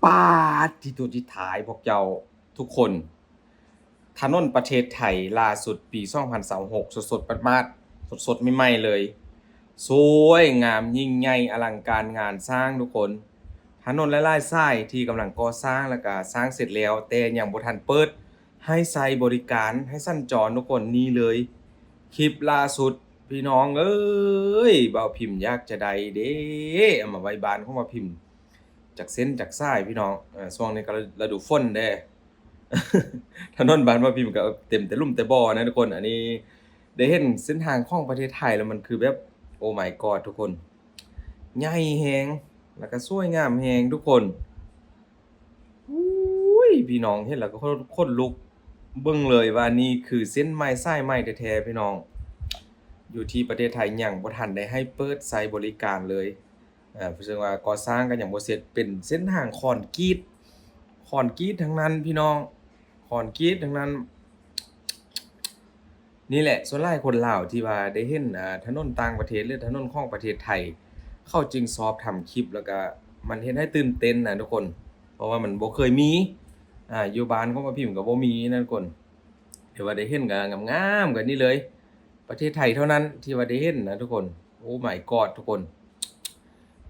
ປາດ ທີ່ໂຕ ທີ່ທ້າຍພວກເຈົ້າທຸກຄົນ ຖະໜົນປະເທດໄທລ່າສຸດປີສອງພັນຊາວຫົກ ສົດໆ ໝາດໆ ສົດໆ ໃໝ່ໆ ເລີຍ ສວຍງາມ ຍິ່ງໃຫຍ່ ອະລັງການງານສ້າງທຸກຄົນ. ຖະໜົນຫຼາຍໆ ສາຍທີ່ກຳລັງກໍ່ສ້າງ ແລ້ວກະສ້າງເສັດແລ້ວ ແຕ່ຍັງບໍ່ທັນເປີດໃຫ້ໃຊ້ບໍລິການ ໃຫ້ສັນຈອນທຸກຄົນ. ນີ້ເລີຍ ຄລິບລ່າສຸດ ພີ່ນ້ອງເອີຍ ບ່າວພິມຢາກຈະໄດ້ເດ້ ເອົາມາໄວ້ບ້ານຂອງບ່າວພິມ ຈັກເສັ້ນຈັກສາຍ ພີ່ນ້ອງ. ເອີ ຊ່ວງນີ້ກໍລະດູຝົນເດ້ ຖະໜົນບ້ານບ່າວພິມກໍເຕັມແຕ່ຫຼຸມແຕ່ບໍ່ນະທຸກຄົນ. ອັນນີ້ໄດ້ເຫັນເສັ້ນທາງຂອງປະເທດໄທແລ້ວ ມັນຄືແບບ Oh my God ທຸກຄົນ ໃຫຍ່ແຮງ ແລ້ວກໍສວຍງາມແຮງທຸກຄົນ. ອຸ້ຍ ພີ່ນ້ອງເຫັນແລ້ວກໍຂົນລຸກ ເບິ່ງເລີຍວ່ານີ້ຄືເສັ້ນໃໝ່ສາຍໃໝ່ແທ້ໆ ພີ່ນ້ອງ. ຢູ່ທີ່ປະເທດໄທຍັງບໍ່ທັນໄດ້ໃຫ້ເປີດໃຊ້ບໍລິການເລີຍ ເຊິ່ງວ່າກໍ່ສ້າງກໍຍັງບໍ່ເສັດ ເປັນເສັ້ນທາງຄອນກຣີດ ຄອນກຣີດທັງນັ້ນ ພີ່ນ້ອງ ຄອນກຣີດທັງນັ້ນ. ນີ້ແຫຼະ ສ່ວນຫຼາຍຄົນລາວທີ່ວ່າໄດ້ເຫັນ ອາ ຖະໜົນຕ່າງປະເທດ ຫຼື ຖະໜົນຂອງປະເທດໄທ ເຂົາຈຶ່ງຊອບທຳຄລິບ ແລ້ວກະມັນເຮັດໃຫ້ຕື່ນເຕັ້ນນະທຸກຄົນ ເພາະວ່າມັນບໍ່ເຄີຍມີ ອາ ຢູ່ບ້ານຂອງປ້າພິມກໍບໍ່ມີນະທຸກຄົນ. ແຕ່ວ່າໄດ້ເຫັນກໍງາມໆ ກໍນີ້ເລີຍ ປະເທດໄທເທົ່ານັ້ນທີ່ວ່າໄດ້ເຫັນນະທຸກຄົນ. Oh my God ທຸກຄົນ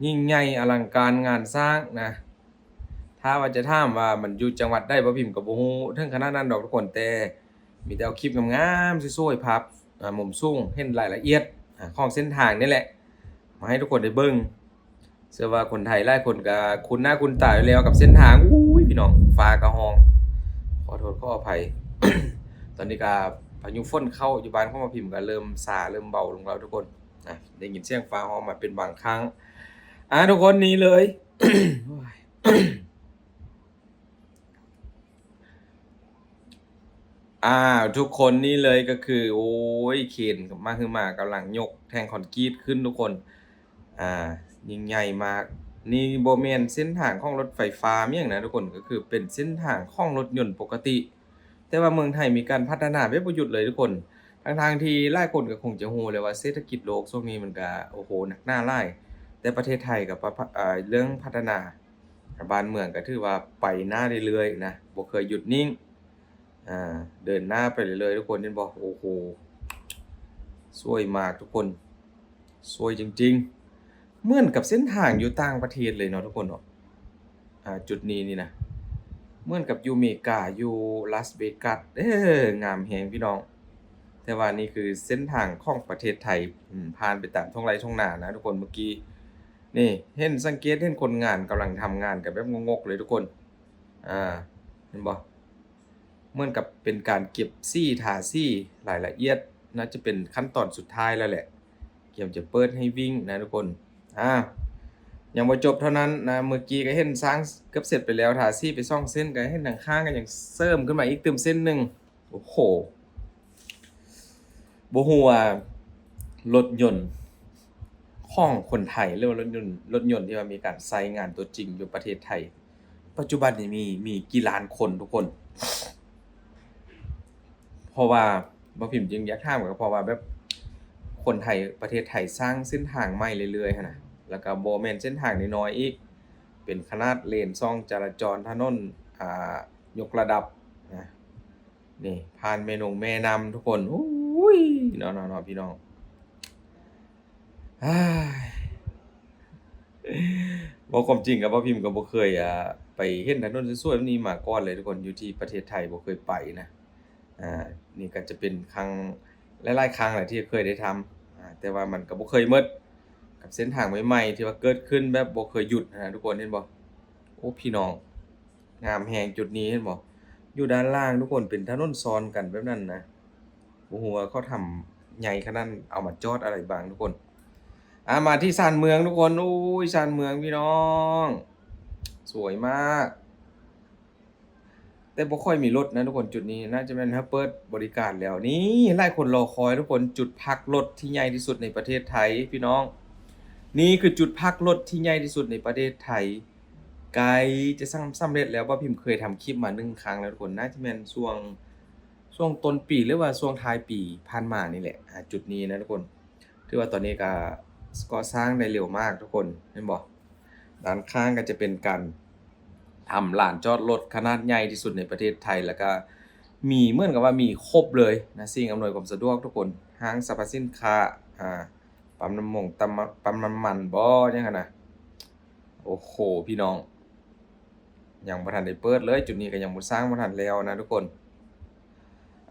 ຍິ່ງໃຫຍ່ອະລັງການງານສ້າງນະ. ຖ້າວ່າຈະຖາມວ່າມັນຢູ່ຈັງຫວັດໃດ ປ້າພິມກໍບໍ່ຮູ້ເຖິງຂະໜາດນັ້ນດອກທຸກຄົນ ແຕ່ມີແຕ່ເອົາຄລິບງາມໆ ສວຍໆ ພາບ ອາ ມຸມສູງ ເຫັນລາຍລະອຽດ ອາ ຂອງເສັ້ນທາງນີ້ແຫຼະ ມາໃຫ້ທຸກຄົນໄດ້ເບິ່ງ. ເຊື່ອວ່າຄົນໄທຫຼາຍຄົນກໍຄຸ້ນໜ້າຄຸ້ນຕາຢູ່ແລ້ວກັບເສັ້ນທາງ. ອຸ້ຍ ພີ່ນ້ອງ ຟ້າກໍຮ້ອງ ຂໍໂທດຂໍອະໄພ. ຕອນນີ້ກໍພາຍຸຝົນເຂົ້າ ຢູ່ບ້ານຂອງປ້າພິມກໍເລີ່ມຊາເລີ່ມເບົາລົງແລ້ວທຸກຄົນ. ອາ ໄດ້ຍິນສຽງຟ້າຮ້ອງມາເປັນບາງຄັ້ງ. ອາ ທຸກຄົນ ນີ້ເລີຍ ໂອ້ຍ ອາ ທຸກຄົນ ນີ້ເລີຍກໍຄື ໂອ້ຍ ເຄນມະຫຶມາກຳລັງຍົກແທ່ງຄອນກຣີດຂຶ້ນທຸກຄົນ. ອາ ຍິ່ງໃຫຍ່ມາກ. ນີ້ບໍ່ແມ່ນເສັ້ນທາງຂອງລົດໄຟຟ້າມີຫຍັງນະທຸກຄົນ ກໍຄືເປັນເສັ້ນທາງຂອງລົດຍົນປົກກະຕິ. ແຕ່ວ່າເມືອງໄທມີການພັດທະນາແບບບໍ່ຢຸດເລີຍທຸກຄົນ ທັງໆທີ່ຫຼາຍຄົນກໍຄົງຈະຮູ້ແລ້ວວ່າເສດຖະກິດໂລກຊ່ວງນີ້ມັນກະ ໂອ້ໂຫ ໜັກໜາຫຼາຍ ແຕ່ປະເທດໄທກໍປະ ອາ ເລື່ອງພັດທະນາ ບ້ານເມືອງກໍຖືວ່າໄປໜ້າເລື້ອຍໆນະ ບໍ່ເຄີຍຢຸດນິ່ງ ອາ ເດີນໜ້າໄປເລື້ອຍໆ ທຸກຄົນເຫັນບໍ່? ໂອ້ໂຫ ສວຍມາກທຸກຄົນ ສວຍຈິງໆ ເໝືອນກັບເສັ້ນທາງຢູ່ຕ່າງປະເທດເລີຍເນາະທຸກຄົນເນາະ. ອາ ຈຸດນີ້ນີ້ນະ ເໝືອນກັບຢູ່ເມກາ ຢູ່ລາສເວກັສເດີ້ ງາມແຮງພີ່ນ້ອງ. ແຕ່ວ່ານີ້ຄືເສັ້ນທາງຂອງປະເທດໄທ ອາ ຜ່ານໄປຕາມທົ່ງໄຮ່ທົ່ງນານະທຸກຄົນ. ເມື່ອກີ້ນີ້ເຫັນ ສັງເກດເຫັນຄົນງານກຳລັງທຳງານກັນແບບງົກໆເລີຍທຸກຄົນ. ອາ ເຫັນບໍ່? ເໝືອນກັບເປັນການເກັບສີ ທາສີ ລາຍລະອຽດ ໜ້າຈະເປັນຂັ້ນຕອນສຸດທ້າຍແລ້ວແຫຼະ ກຽມຈະເປີດໃຫ້ວິ່ງນະທຸກຄົນ. ອາ ຍັງບໍ່ຈົບເທົ່ານັ້ນນະ ເມື່ອກີ້ກໍເຫັນສ້າງເກືອບເສັດໄປແລ້ວ ທາສີໄປສອງເສັ້ນ ກໍເຫັນທາງຂ້າງກໍຍັງເສີມຂຶ້ນມາອີກຕື່ມເສັ້ນໜຶ່ງ. ໂອ້ໂຫ ບໍ່ຮູ້ວ່າລົດຍົນຂອງຄົນໄທ ຫຼືວ່າລົດຍົນ ລົດຍົນທີ່ວ່າມີການໃຊ້ງານຕົວຈິງຢູ່ປະເທດໄທ ປັດຈຸບັນນີ້ມີ ມີກີ່ລ້ານຄົນທຸກຄົນ. ເພາະວ່າ ບ່າວພິມຈຶ່ງຢາກຖາມ ກໍເພາະວ່າແບບຄົນໄທ ປະເທດໄທສ້າງເສັ້ນທາງໃໝ່ເລື້ອຍໆຫັ້ນນະ ແລ້ວກໍບໍ່ແມ່ນເສັ້ນທາງນ້ອຍໆອີກ ເປັນຂະໜາດເລນຊ່ອງຈະລາຈອນ ຖະໜົນ ອາ ຍົກລະດັບນະ. ນີ້ ຜ່ານແມ່ນົງແມ່ນ້ຳທຸກຄົນ. ໂອ້ຍ ເນາະໆໆ ພີ່ນ້ອງ. ເວົ້າຄວາມຈິງກັບ ບ່າວພິມກໍບໍ່ເຄີຍ ອາ ໄປເຫັນຖະໜົນສວຍໆແບບນີ້ມາກ່ອນເລີຍທຸກຄົນ ຢູ່ທີ່ປະເທດໄທບໍ່ເຄີຍໄປນະ. ອາ ນີ້ກໍຈະເປັນຄັ້ງ ຫຼາຍໆຄັ້ງແຫຼະທີ່ເຄີຍໄດ້ທຳ ອາ ແຕ່ວ່າມັນກໍບໍ່ເຄີຍໝົດ ກັບເສັ້ນທາງໃໝ່ໆທີ່ວ່າເກີດຂຶ້ນແບບບໍ່ເຄີຍຢຸດນະທຸກຄົນ ເຫັນບໍ່? ໂອ້ ພີ່ນ້ອງ ງາມແຮງຈຸດນີ້ ເຫັນບໍ່? ຢູ່ດ້ານລ່າງທຸກຄົນ ເປັນຖະໜົນຊ້ອນກັນແບບນັ້ນນະ. ບໍ່ຮູ້ວ່າເຂົາທຳໃຫຍ່ຂະໜາດນັ້ນ ເອົາມາຈອດອະໄລບາງທຸກຄົນ. ອາ ມາທີ່ຊານເມືອງທຸກຄົນ. ໂອ້ຍ ຊານເມືອງພີ່ນ້ອງ ສວຍມາກ ແຕ່ບໍ່ຄ່ອຍມີລົດນະທຸກຄົນ. ຈຸດນີ້ໜ້າຈະແມ່ນເຮົາເປີດບໍລິການແລ້ວ. ນີ້ ຫຼາຍຄົນລໍຄອຍທຸກຄົນ ຈຸດພັກລົດທີ່ໃຫຍ່ທີ່ສຸດໃນປະເທດໄທພີ່ນ້ອງ. ນີ້ຄືຈຸດພັກລົດທີ່ໃຫຍ່ທີ່ສຸດໃນປະເທດໄທ ໃກ້ຈະສຳ ສຳເລັດແລ້ວ. ບ່າວພິມເຄີຍທຳຄລິບມາໜຶ່ງຄັ້ງແລ້ວທຸກຄົນ ໜ້າຈະແມ່ນຊ່ວງ ຊ່ວງຕົ້ນປີ ຫຼືວ່າຊ່ວງທ້າຍປີຜ່ານມານີ້ແຫຼະ. ອາ ຈຸດນີ້ນະທຸກຄົນ ຖືວ່າຕອນນີ້ກໍກໍ່ສ້າງໄດ້ເລັວມາກທຸກຄົນ ເຫັນບໍ່? ດ້ານຂ້າງກໍຈະເປັນການ ອຳລານຈອດລົດຂະໜາດໃຫຍ່ທີ່ສຸດໃນປະເທດໄທ ແລ້ວກະມີ ເໝືອນກັບວ່າມີຄົບເລີຍນະ ສິ່ງອຳນວຍຄວາມສະດວກທຸກຄົນ ຫ້າງສັບພະສິນຄ້າ ອາ ປ້ຳນ້ຳມົງ ປ້ຳ ປ້ຳນ້ຳມັນບໍ ຫຍັງຫັ້ນນະ. ໂອ້ໂຫ ພີ່ນ້ອງ ຍັງບໍ່ທັນໄດ້ເປີດເລີຍ ຈຸດນີ້ກໍຍັງບໍ່ສ້າງ ບໍ່ທັນແລ້ວນະທຸກຄົນ.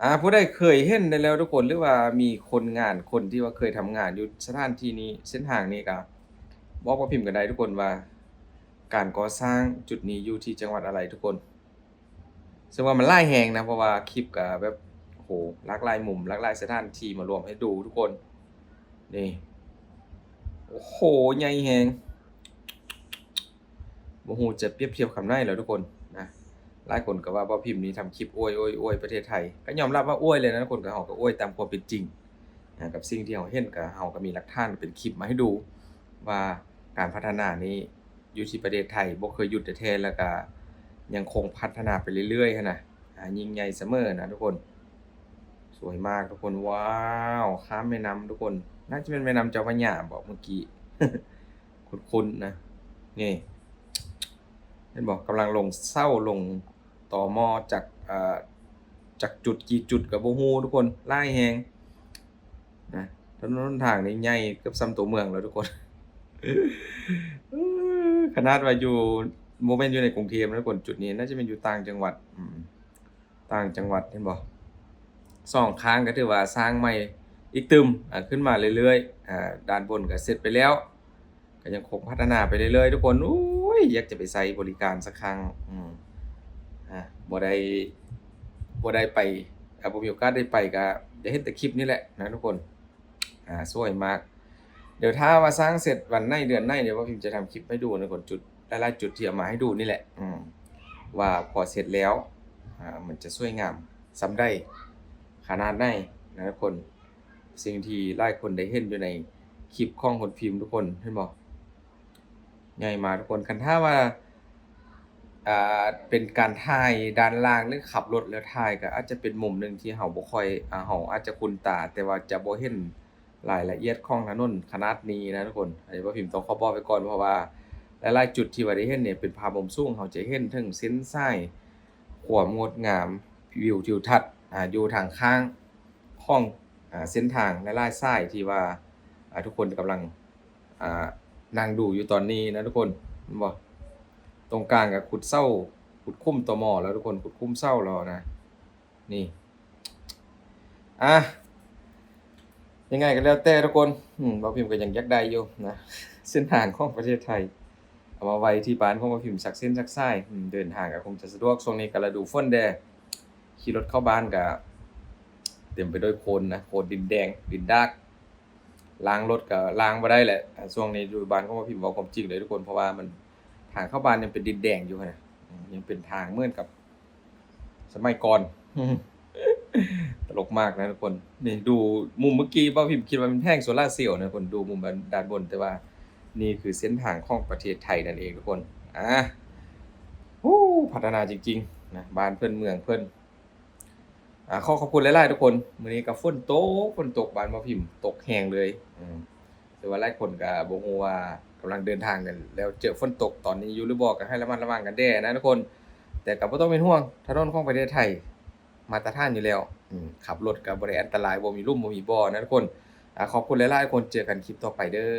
ອາ ຜູ້ໃດເຄີຍເຫັນແດ່ແລ້ວທຸກຄົນ ຫຼືວ່າມີຄົນງານ ຄົນທີ່ວ່າເຄີຍທຳງານຢູ່ສະຖານທີ່ນີ້ ເສັ້ນທາງນີ້ ກໍບອກປ້າພິມກັນໄດ້ທຸກຄົນວ່າ ການກໍ່ສ້າງຈຸດນີ້ຢູ່ທີ່ຈັງຫວັດອະໄລທຸກຄົນ. ເຊິ່ງວ່າມັນຫຼາຍແຮງນະ ເພາະວ່າຄລິບກໍແບບ ໂອ້ໂຫ ຫຼາກຫຼາຍມຸມ ຫຼາກຫຼາຍສະຖານທີ່ມາລວມໃຫ້ດູທຸກຄົນ. ນີ້ ໂອ້ໂຫ ໃຫຍ່ແຮງ ບໍ່ຮູ້ຈະປຽບທຽບຄຳໃດແລ້ວທຸກຄົນນະ. ຫຼາຍຄົນກໍວ່າບ່າວພິມນີ້ທຳຄລິບອວຍ ອວຍ ອວຍປະເທດໄທ ກໍຍອມຮັບວ່າອວຍແຫຼະນະທຸກຄົນ ກໍເຮົາກໍອວຍຕາມຄວາມເປັນຈິງນະ ກັບສິ່ງທີ່ເຮົາເຫັນ ກໍເຮົາກໍມີຫຼັກຖານເປັນຄລິບມາໃຫ້ດູວ່າການພັດທະນານີ້ ຢູ່ທີ່ປະເທດໄທບໍ່ເຄີຍຢຸດແທ້ໆ ແລ້ວກະຍັງຄົງພັດທະນາໄປເລື້ອຍໆຫັ້ນນະ ອາ ຍິ່ງໃຫຍ່ສະເໝີນະທຸກຄົນ. ສວຍມາກທຸກຄົນ ວ້າວ ຂ້າມແມ່ນ້ຳທຸກຄົນ ໜ້າຈະແມ່ນແມ່ນ້ຳເຈົ້າພະຍາບໍ ເມື່ອກີ້ ຄຸ້ນໆນະ. ນີ້ ເຫັນບໍ່ ກຳລັງລົງເສົາ ລົງຕໍໝໍ້ ຈັກ ເອີ ຈັກຈຸດ ກີ່ຈຸດກໍບໍ່ຮູ້ທຸກຄົນ ຫຼາຍແຮງ ນະ. ຖະໜົນຫົນທາງນີ້ໃຫຍ່ເກືອບສ່ຳຕົວເມືອງແລ້ວທຸກຄົນ. ຂະໜາດວ່າຢູ່ ບໍ່ແມ່ນຢູ່ໃນກຸງເທບນະທຸກຄົນ ຈຸດນີ້ໜ້າຈະແມ່ນຢູ່ຕ່າງຈັງຫວັດ ອືມ ຕ່າງຈັງຫວັດ ເຫັນບໍ່ ສອງຂ້າງກໍຖືວ່າສ້າງໃໝ່ອີກຕື່ມ ອາ ຂຶ້ນມາເລື້ອຍໆ. ອາ ດ້ານບົນກໍເສັດໄປແລ້ວ ກໍຍັງຄົງພັດທະນາໄປເລື້ອຍໆທຸກຄົນ. ໂອ້ຍ ຢາກຈະໄປໃຊ້ບໍລິການສັກຄັ້ງ ອືມ ອາ ບໍ່ໄດ້ ບໍ່ໄດ້ໄປ ອາ ບໍ່ມີໂອກາດໄດ້ໄປ ກໍໄດ້ເຫັນແຕ່ຄລິບນີ້ແຫຼະນະທຸກຄົນ. ອາ ສວຍມາກ ດຽວຖ້າວ່າສ້າງເສັດວັນໃດເດືອນໃດ ດຽວບ່າວພິມຈະທຳຄລິບໃຫ້ດູໃນຄົນຈຸດ ຫຼາຍໆຈຸດທີ່ເອົາມາໃຫ້ດູນີ້ແຫຼະ ອືມ ວ່າພໍເສັດແລ້ວ ອາ ມັນຈະສວຍງາມສ່ຳໃດ ຂະໜາດໃດນະທຸກຄົນ. ສິ່ງທີ່ຫຼາຍຄົນໄດ້ເຫັນຢູ່ໃນຄລິບຂອງຄົນພິມທຸກຄົນ ເຫັນບໍ່ ໃຫຍ່ມາກທຸກຄົນ. ຄັນຖ້າວ່າ ອ່າ ເປັນການຖ່າຍດ້ານລ່າງ ຫຼື ຂັບລົດແລ້ວຖ່າຍ ກໍອາດຈະເປັນມຸມໜຶ່ງທີ່ເຮົາບໍ່ຄ່ອຍ ອ່າ ເຮົາອາດຈະຄຸ້ນຕາ ແຕ່ວ່າຈະບໍ່ເຫັນລາຍລະອຽດຂອງຖະໜົນຂະໜາດນີ້ນະທຸກຄົນ. ອັນນີ້ບ່າວພິມຕ້ອງຂໍບອກໄວ້ກ່ອນ ເພາະວ່າຫຼາຍໆຈຸດທີ່ວ່າໄດ້ເຫັນນີ້ເປັນພາບມຸມສູງ ເຮົາຈະເຫັນເຖິງເສັ້ນສາຍຄວາມງົດງາມ ວິວທິວທັດ ອ່າ ຢູ່ທາງຂ້າງຂອງ ອ່າ ເສັ້ນທາງຫຼາຍໆສາຍທີ່ວ່າ ອ່າ ທຸກຄົນກຳລັງ ອ່າ ນັ່ງດູຢູ່ຕອນນີ້ນະທຸກຄົນ ເຫັນບໍ່? ຕົງກາງກໍຂຸດເສົາ ຂຸດຂຸມຕໍໝໍ້ແລ້ວທຸກຄົນ ຂຸດຂຸມເສົາແລ້ວນະ ນີ້. ອ່າ ຍັງໄງກໍແລ້ວແຕ່ທຸກຄົນ ອືມ ບ່າວພິມກໍຍັງຢາກໄດ້ຢູ່ນະ ເສັ້ນທາງຂອງປະເທດໄທ ເອົາມາໄວ້ທີ່ບ້ານຂອງບ່າວພິມສັກເສັ້ນສັກສາຍ ອືມ ເດີນທາງກໍຄົງຈະສະດວກ. ຊ່ວງນີ້ກໍລະດູຝົນແດ່ ຂີ່ລົດເຂົ້າບ້ານກໍເຕັມໄປດ້ວຍໂຄນນະ ໂຄນດິນແດງ ດິນດາກ ລ້າງລົດກໍລ້າງບໍ່ໄດ້ແຫຼະ. ອາ ຊ່ວງນີ້ຢູ່ບ້ານຂອງບ່າວພິມ ເວົ້າຄວາມຈິງເລີຍທຸກຄົນ ເພາະວ່າມັນ ທາງເຂົ້າບ້ານຍັງເປັນດິນແດງຢູ່ຫັ້ນນະ ອືມ ຍັງເປັນທາງເໝືອນກັບສະໄໝກ່ອນ. ຕະຫຼົກມາກນະທຸກຄົນ. ນີ້ດູມຸມເມື່ອກີ້ ບ່າວພິມຄິດວ່າເປັນແຜງໂຊລາເຊວນະທຸກຄົນ ດູມຸມດ້ານ ດ້ານບົນ ແຕ່ວ່ານີ້ຄືເສັ້ນທາງຂອງປະເທດໄທນັ້ນເອງທຸກຄົນ. ອາ ໂອ້ ພັດທະນາຈິງໆນະ ບ້ານເພິ່ນ ເມືອງເພິ່ນ. ອາ ຂໍຂອບຄຸນຫຼາຍໆທຸກຄົນ. ມື້ນີ້ກໍຝົນຕົກ ຝົນຕົກ ບ້ານບ່າວພິມຕົກແຮງເລີຍ ອືມ ຖືວ່າຫຼາຍຄົນກໍບໍ່ຮູ້ວ່າກຳລັງເດີນທາງກັນ ແລ້ວເຈີຝົນຕົກຕອນນີ້ຢູ່ຫຼືບໍ່ ກໍໃຫ້ລະມັດລະວັງກັນແດ່ນະທຸກຄົນ. ແຕ່ກໍບໍ່ຕ້ອງເປັນຫ່ວງ ຖະໜົນຂອງປະເທດໄທມາດຕະຖານຢູ່ແລ້ວ ອືມ ຂັບລົດກໍບໍ່ໄດ້ອັນຕະລາຍ ບໍ່ມີຫຼຸມ ບໍ່ມີບໍ່ນະທຸກຄົນ. ອາ ຂອບຄຸນຫຼາຍໆທຸກຄົນ ເຈີກັນຄລິບຕໍ່ໄປເດີ້.